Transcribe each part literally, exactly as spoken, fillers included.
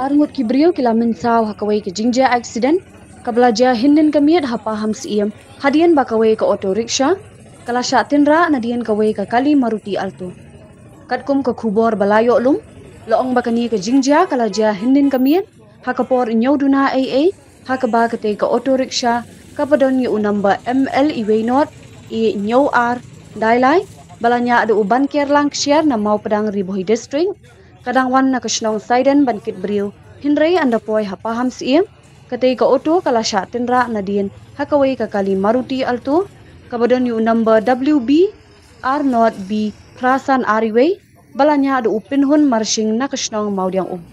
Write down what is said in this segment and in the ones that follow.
Arngut ki briew ki la mynsaw ha kawei ka jingjia accident kaba la jia hynnin ka miet ha Pahamsyiem, hadien ba kawei ka auto rickshaw ka la shah tynrah nadien kawei ka kali Maruti Alto. Katkum ka khubor ba la ïoh lum, la ong ba kane ka jingjia ka la jia hynnin ka miet ha ka por hynñiew duna ei ei, ha kaba katei ka auto rickshaw kaba don ïa u number M L iwei not i hynñiew ar dailai, ba la ñiah da u Banker Langkshiar na Mawpdang, Ri Bhoi District, ka dang wan na ka shnong Saiden ban kit briew, hynrei ynda poi ha Pahamsyiem, katei ka auto ka la shah tynrah nadien ha kawei ka kali Maruti Alto kaba don ïa u number W B R not B phra san ar iwei, ba la ñiah da u Pynhun Marshing na ka shnong Mawdiang Um.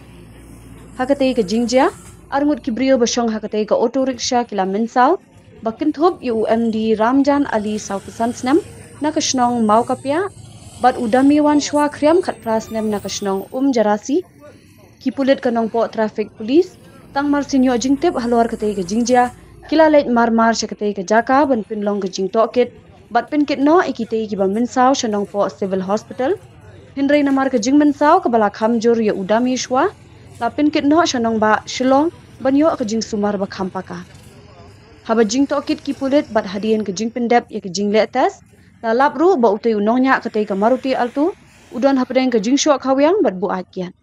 Ha katei ka jingjia, arngut ki briew ba shong ha katei ka auto rickshaw ki la mynsaw, ba kynthup ïa u M D Ramjan Ali, sawphew san snem, na ka shnong Mawkapiah, bad u Damiwan Shwa Khriam, khatphra snem, na ka shnong Umjarasi. Ki pulit ka Nongpoh Traffic Police, tang mar sien ïoh jingtip halor katei ka jingjia, ki la leit marmar sha katei ka jaka ban pynlong ka jingtohkit bad pynkit noh ïa kitei kiba mynsaw sha Nongpoh Civil Hospital. Hynrei namar ka jingmynsaw kaba la kham jur ïa u Dami Shwa, la pynkit noh sha Nongbah Shillong ban ïoh ka jingsumar ba kham paka. Haba jingtohkit ki pulit bad hadien ka jingpyndep ïa ka jingleh test, la lap ruh ba utei u nongñiah katei ka Maruti Alto u don hapdeng ka jingshoh khawiang bad buaid kiad.